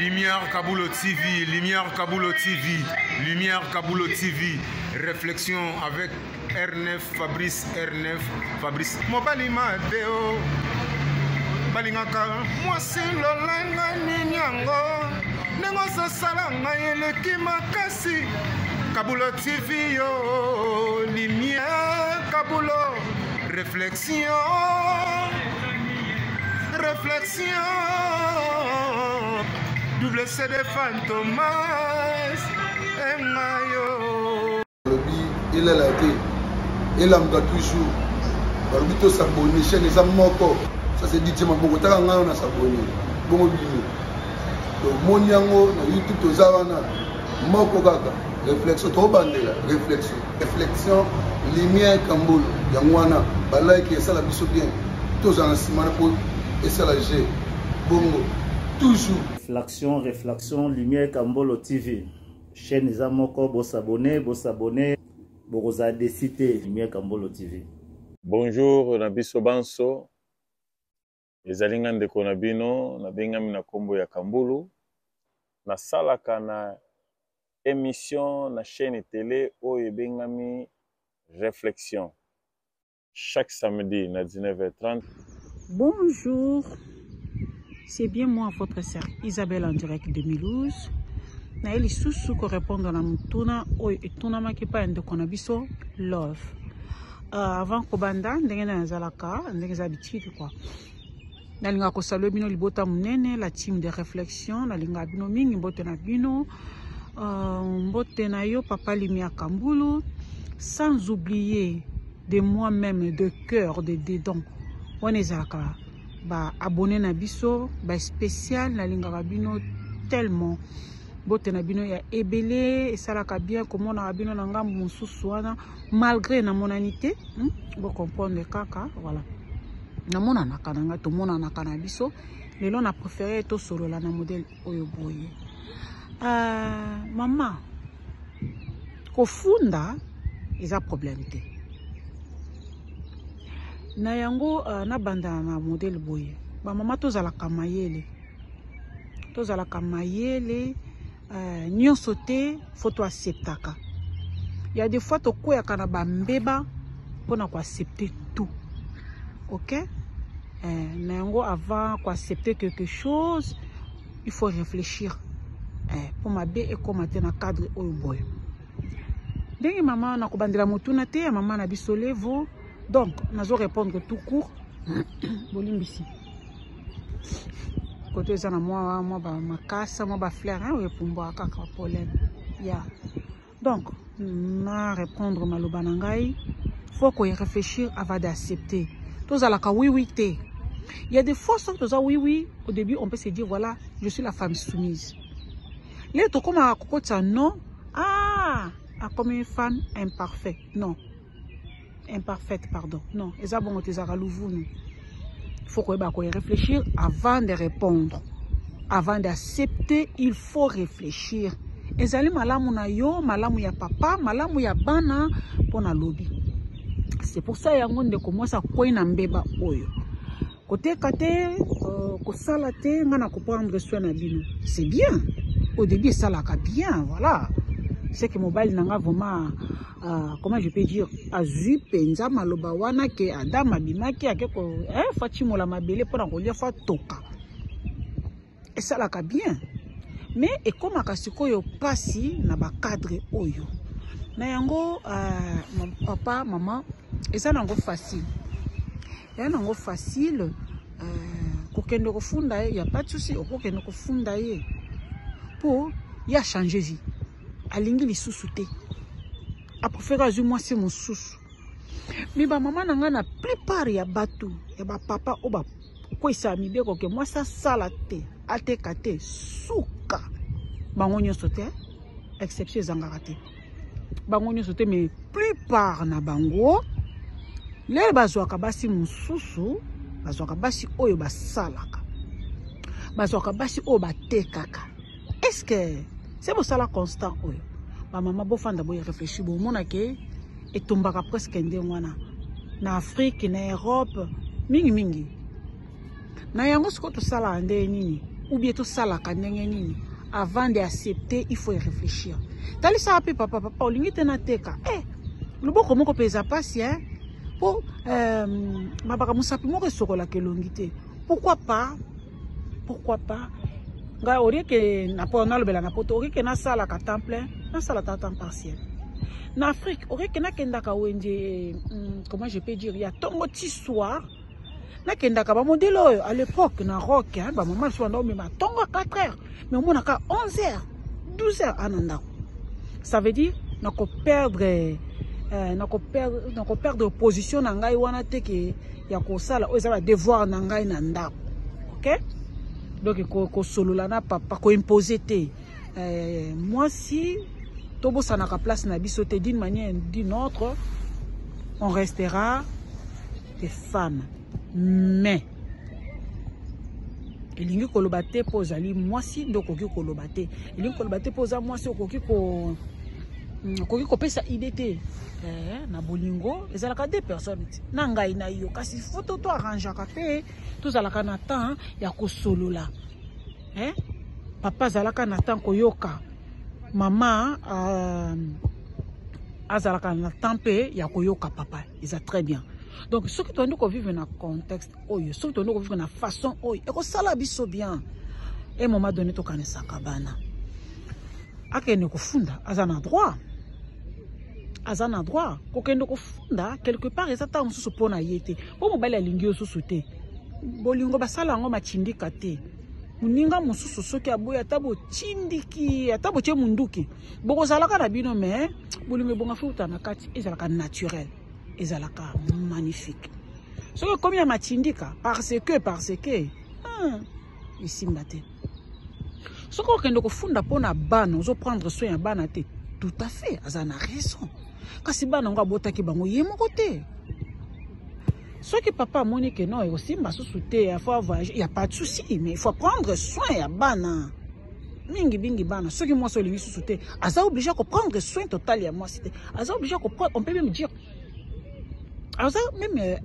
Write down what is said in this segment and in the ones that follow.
Lumière Kabulo TV, Lumière Kabulo TV, Lumière Kabulo TV. Réflexion avec R9 Fabrice R9 Fabrice. Mobali Mateo. balingaka mwasi lolenge nini yango ndenge ozosala ngai eleki makasi kabulo tv yo lumière kabulo réflexion réflexion double cd fantomas engayo balobi elala te elamuka toujours balobi tosabone chaîne eza moko ça c'est dj maboko taka ngai wana sabone bongo bino tomoni yango na youtube toza wana moko kaka réflexion tobandela réflexion réflexion lumière kambolo yango wana balike esala biso bien tozala na nsima na mpo esala g bongo toujours réflexion réflexion lumière kambolo tv chaîne eza moko bosabone bosabone bokozala desi te lumière kambolo tv bonjour na biso banso Ezali nga ndeko na bino, nabengami na kombo ya Kambulu. Nasalaka na emission na chaine tele oyo ebengami Reflexion chaque samedi na 19h30. Bonjour, c'est bien moi votre sœur Isabelle en direct de Mulhouse. naye lisusu korépondre na motuna oyo etunamaki epai ya ndeko na biso love uh, avant kobanda ndenge na nazalaka ndenge eza habitude quoi nalingaka kosalue bino libota monene la team de réflexion nalingaka bino mingi mbote na bino uh, mbote na yo papa limia kambulu sans oublier de moi-même de cœur de dedans wana ezalaka ba abonné na biso ba spécial nalingaka bino tellement mbote na bino ya ebele esalaka bien komonaka bino na ngambo mosusu wana malgré namonani te hmm? bocomprendre kaka voilà namonanaka na ngai tomonanaka na biso lelo na préféré tosolola na modele oyo boye uh, mama kofunda eza problème te na yango uh, nabanda na modele boye bamama tozalaka mayele tozalaka mayele uh, nyonso te fo toacceptaka ya des fois tokweyaka na bambeba mpona koaccepte tout ok eh, na yango avant koaccepte quelque chose il faut réfléchir mpo eh, mabe ekóma te na cadre oyo boye ndenge mama nakobandela motuna te ya mama na biso levo donc nazo répondre tout court bolimbisi koto eza na mwa mwa bamakasa mwa bafleur oyo epumbwaka kaka pollen ya yeah. donc na répondre maloba na ngai faut koy réfléchir avant d'accepter tozalaka oui oui te il y a des fois soki toza oui oui au début on peut se dire voilà je suis la femme soumise lelo tokomaka kokotisa non ah akomi femme imparfait non imparfaite pardon non eza bongo te ezalaka luvunu faut koyeba koy réfléchir avant de répondre avant d'accepter il faut réfléchir ezali malamu na yo malamu ya papa malamu ya bana mpo na lobi c'est pour ça yango ndeko mwasi akwei na mbeba oyo koteka te uh, kosala te ngai na koprendre soin na bino c'est bien au début esalaka bien voilà c'est que mobali na nga vraiment uh, comment je peux dire azwi mpenza maloba wana ke adam abimaki ake ko eh, fatimola mabele mpo na kolia fa toka esalaka bien mais ekomaka sikoyo mpasi na bacadre oyo na yango uh, papa mama eza nango facile eza nango facile uh, kokende kofunda ye ya pas de souci okokende kofunda ye mpo ye achange vie alingi lisusu te aprefere azwi mwasi mosusu me bamama na ngai na plupart ya bato ya bapapa oyo bakweyisaka mibeko ke mwasi asala te ateka te suka bango nyonso te exception ezangaka te bango nyonso te mais plupart na bango lelo bazwaka basi mosusu bazwaka basi oyo basalaka bazwaka basi oyo batekaka est ce que se bosala constant oyo bamama bofanda boye réfléchir bomona ke etombaka presque ndenge wana na afrique na europe mingimingi na yango sikoyo tosalaka ndenge nini Ou bien tosalaka ndenge nini? Avant d'accepter, il faut y réfléchir. Talisaka mpe papa, papa olingi te nateka. Eh, loboko moko mpe eza mpasi, hein? Po mabaka mosapi moko esokolaka elongi te. Pourquoi pas? Pourquoi pas? Ngai orieke na po nalobela na poto, orieke nasalaka temps plein, nasalaka temps partiel. Na Afrique, orieke nakendaka wenze, comment je peux dire, ya tongo ti soir, nakendaka ba modèle oyo à l'époque na rock, hein, ba maman so banda omema tongo à 4 heures, mais omonaka 11 heures, 12 heures ana ndako. Ça veut dire nako perdre nako perdre position na ngai wana te ke ya kosala oyo eza ba devoir na ngai na ndako. OK? Donc kosolola na papa, koimposer te. Mwasi tobosanaka place na biso te, d'une manière d'une autre on restera des femmes. Mais elingi koloba te mpo ozali mwasi nde okoki koloba te, elingi koloba te mpo oza mwasi okoki ko okoki kopesa idée te. Na bolingo ezalaka deux personnes te, na ngai na yo, kasi faut to arrangeaka mpe tozalaka na temps ya kosolola. Papa azalaka na temps koyoka mama, azalaka na temps mpe ya koyoka papa, eza très bien. Donc soki tondi kovivre na contexte oyo, soki tondi kovivre na façon oyo, ekosala biso bien. E moment donné tokanisaka bana, akende kofunda, aza na droit, aza na droit kokende kofunda. Quelque part eza ntango mosusu mpo na ye te, mpo mobali alingi yo susu te. Bolingo basala yango matindika te. Moninga mosusu soki aboyi, ata botindiki, ata botie munduki, bokozalaka na bino, mais bolingo ebonga fe uta na kati, ezalaka naturel, ezalaka magnifique. Soki ekomi ya matindika parce que esimba te. Soki okende kofunda mpo na bana, ozoprendre soin ya bana te, tout à fait aza na raison. Kasi bana yango abotaki bango ye moko te. Soki papa amoni ke non, ekosimba susu te, ya faut voyager, y a pas de souci, mais il faut prendre soin ya bana, mingi mingi bana. Soki mwasi olingi susu te, aza obligé koprendre soin total ya mwasi te. Aza obligé koprendre, on peut même dire aza même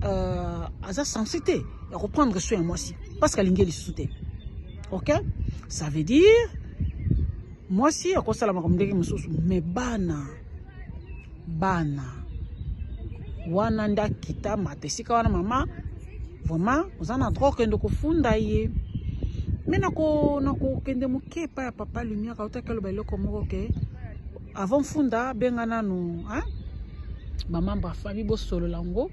aza censé te ya koprendre soin ya mwasi parce que alingi lisusu te. OK, ça veut dire mwasi akosala makambo ndenge mosusu, mais bana, bana wana nde akita mata esika wana. Mama, vraiment oza na droit okende kofunda ye. Me nakokende moke epai ya papa Lumière. Autaki aloba eloko moko ke avant funda, benga nanu bamembre ya famille, bosolola yango,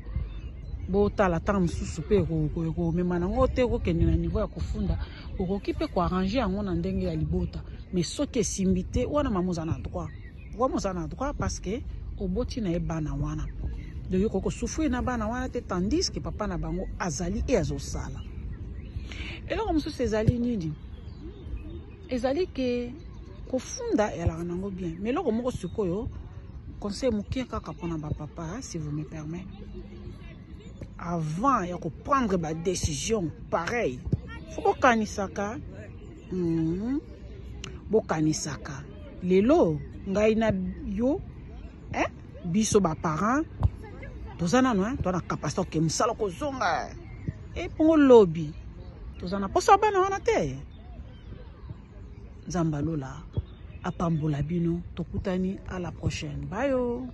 botala ntango mosusu mpe ekomema nango te kokende na niveau ya kofunda. Okoki mpe koarranger yango na ndenge ya libota. Mais soki esimbi te wana, mama oza na droit, vraiment oza na droit, parce que oboti na ye bana wana. Donc yo kosouffrir na bana wana te, tandis que papa na bango azali e azosala. Eloko mosusu ezali nini? Ezali ke kofunda ezalaka nango bien, mais eloko moko sikoyo, conseil moke kaka mpona bapapa, si vous me permet, avant ya koprendre badécision pareil, faut bokanisaka, Bokanisaka lelo ngai na yo, eh? Biso baparent toza nano, eh? Toza na capacité oke mosala kozonga epongo lobi, toza na posa bana wana te. Nzambe alola apambola bino. Tokutani à la prochaine, bayo.